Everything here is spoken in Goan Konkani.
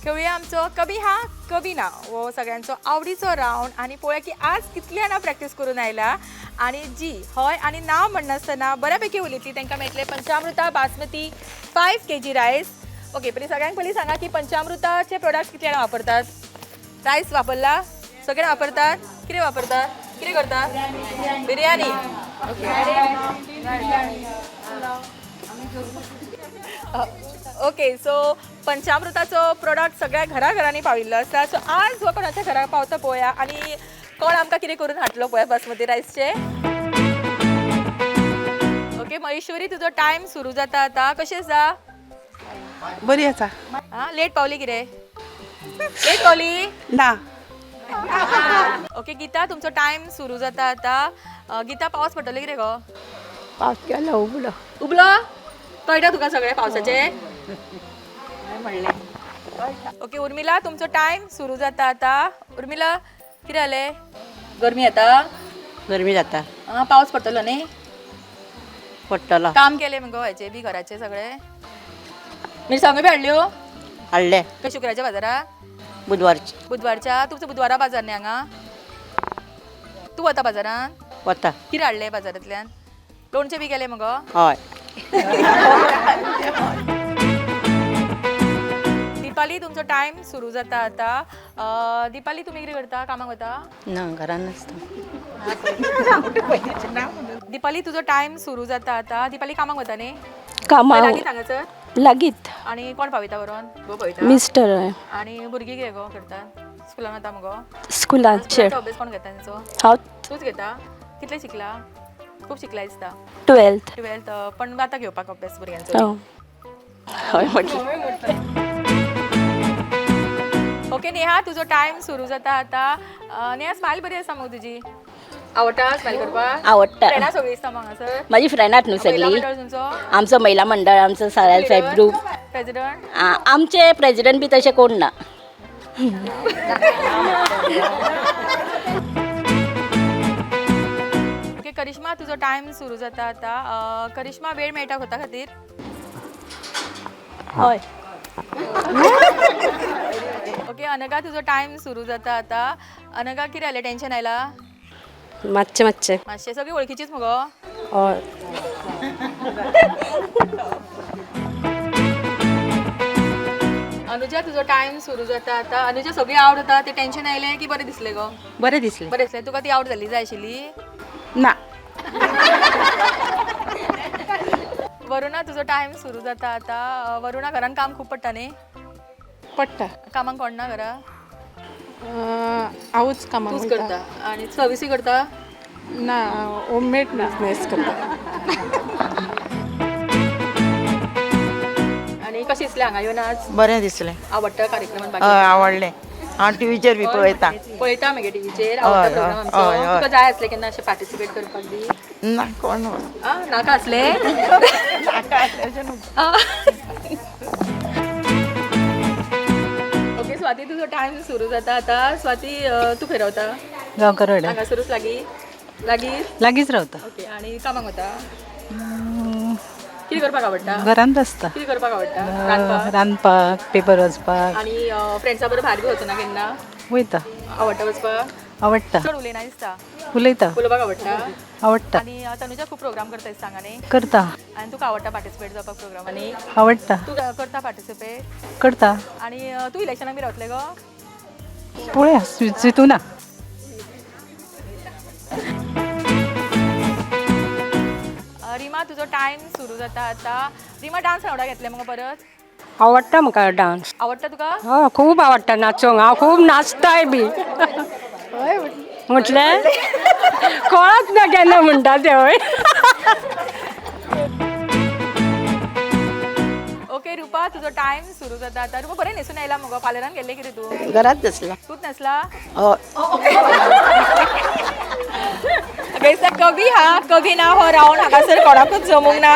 खेळुया आमचो कभी हा कभी ना हो सगळ्यांचो आवडीचो रावंड आनी पळोवया की आज कितली जाणां प्रॅक्टीस करून आयला आनी जी हय आनी ना म्हणनासतना बऱ्या पैकी उलयतली तांकां मेळटले Panchamruta basmati 5 kg rice. Okay, पयलीं सगळ्यांक पयलीं सांगा की पंचामृताचे प्रोडक्ट्स कितले जाणां वापरतात? रायस वापरला? सगळे वापरतात? कितें वापरतात? कितें करता? बिरयानी. ओके ओके, सो पंचामृताचो प्रोडक्ट सगळ्या घराघरांनी पाविल्लो आसा. सो आज हो कोणाच्या घरा पावता पळोवया आनी कोण आमकां कितें करून हाडलो पळोवया बासमती रायसचे. ओके महेश्वरी, तुजो टायम सुरू जाता आतां. कशें आसा? बरी आसा. आं, लेट पावली कितें? लेट पावली? ना. ओके गीता, तुमचो टायम सुरू जाता आतां. गीता, पावस पडटलो कितें गो? पावस गेलो उबलो. उबलो? कळटा तुका सगळें पावसाचें? म्हणलें. ओके उर्मिला, तुमचो टायम सुरू जाता आतां. उर्मिला, कितें जालें? गरमी येता? गरमी जाता. आं, पावस पडटलो न्ही? पडटलो. काम केलें मगो हेचें बी घराचें सगळें? मिरसांगो बी हाडल्यो? हाडले. खंय शुक्राच्या बाजाराक? बुधवारचे. बुधवारच्या. तुमचो बुधवारा बाजार न्ही हांगा? तूं वता बाजारान? वता. कितें हाडलें बाजारांतल्यान? लोणचें बी केलें मगो? हय. दीपाली, तुमचो टायम सुरू जाता आतां. दीपाली, तुमी कितें करता? कामाक वता? ना, घरान आसता. दीपाली, तुजो टायम सुरू जाता आतां. दीपाली, कामाक वता न्ही? कामाक. लागींच हांगासर? लागींच. आनी कोण पावयता व्हरोन? घोव पावयता? मिस्टर. आनी भुरगीं कितें गो करता? स्कुलान वता मगो? स्कुलान. स्कुलाचो अभ्यास कोण घेता तेंचो? हांव. तूंच घेता? कितले शिकला? खूब शिकला दिसता. 12th. 12th. पण आतां घेवपाक अभ्यास भुरग्यांचो? हय म्हटलें. ओके नेहा, तुजो टायम सुरू जाता आतां. नेहा, स्मायल बरी आसा मगो तुजी. आवडटा स्मायल करपाक? आवडटा. फ्रेंडां सगळीं दिसता मगो हांगासर? म्हाजी फ्रेंडात न्हू महिला सगळीं. मंडळ तुमचो? आमचो महिला मंडळ, आमचो सेल्फ हेल्प ग्रूप. प्रेसिडंट? आमचे प्रेजिडंट बी तशें कोण ना. ओके करिश्मा, तुजो टायम सुरू जाता आतां. करिश्मा, वेळ मेळटा स्वता खातीर? हय. ओके अनघा, तुजो टायम सुरू जाता आतां. अनघा, कितें जालें? टेन्शन आयला? मातशें मातशें. मातशें. सगळीं वळखीचीच मगो? हय. अनुजा, तुजो टायम सुरू जाता आतां. अनुजा, सगळीं आवड जाता ते टेन्शन आयलें की बरें दिसलें गो? बरें दिसलें. बरें दिसलें. तुका ती आवड जाल्ली जाय आशिल्ली? ना. वरुणा, तुजो टायम सुरू जाता आतां. वरुणा, घरान काम खूब पडटा न्ही? पडटा. कामाक कोण ना घरा? हांवूच कामाक तूच वयता. करता आनी सर्विसूय करता? ना, होममेड बिजनेस करता. आनी कशें दिसलें हांगा येवन आज? बरें दिसलें. आवडटा कार्यक्रमान? हय. बाकी आवडलें. हांव टिवीचेर बी पळयता. पळयता मागीर टिवीचेर? हय, आवडटा प्रोग्राम आमचो? हय, हय. तुका जाय आसलें केन्ना अशें पार्टिसिपेट करपाक बी? ना, कोण. आ, नाका आसलें? ओके स्वाती, तुजो टायम सुरू जाता आतां. स्वाती, तूं खंय रावता? गांवकर वाड्यार. हांगासरूच लागीं? लागीं? लागींच रावता. ओके, आनी कामाक वता? कितें करपाक आवडटा? घरांत आसता. कितें करपाक आवडटा? रांदपाक? रांदपाक, पेपर वाचपाक. आनी फ्रेंड्सा बरोबर भायर बी वचना केन्ना? वयता. आवडटा वचपाक? आवडटा. चड उलयना दिसता. उलयता. उलोवपाक आवडटा? आवडटा. आनी तनुजा खूब प्रोग्राम करता दिसता हांगा न्ही? करता. आनी तुका आवडटा पार्टिसिपेट जावपाक प्रोग्रामांनी? आवडटा. तूं करता पार्टिसिपेट? करता. आनी तूं इलेक्शनाक बी रावतलें गो? पळोवया, चिंतूना. रिमा, तुजो टायम सुरू जाता आतां. रिमा, डान्स वांगडा घेतलें मगो परत? आवडटा म्हाका डान्स. आवडटा तुका? हय, खूब आवडटा नाचूंक. हांव खूब नाचताय बी. म्हटलें कळत ना केन्ना म्हणटा तें. हय. ओके रुपा, तुजो टायम सुरू जाता आतां. रुपा, बरें न्हेसून आयला मगो? पार्लरान गेल्लें कितें तूं? घरात बसला. तूंच न्हेसला? हय. दिसता कभी हा कभी ना हो रावंड हांगासर कोणाकूच जमूंक ना.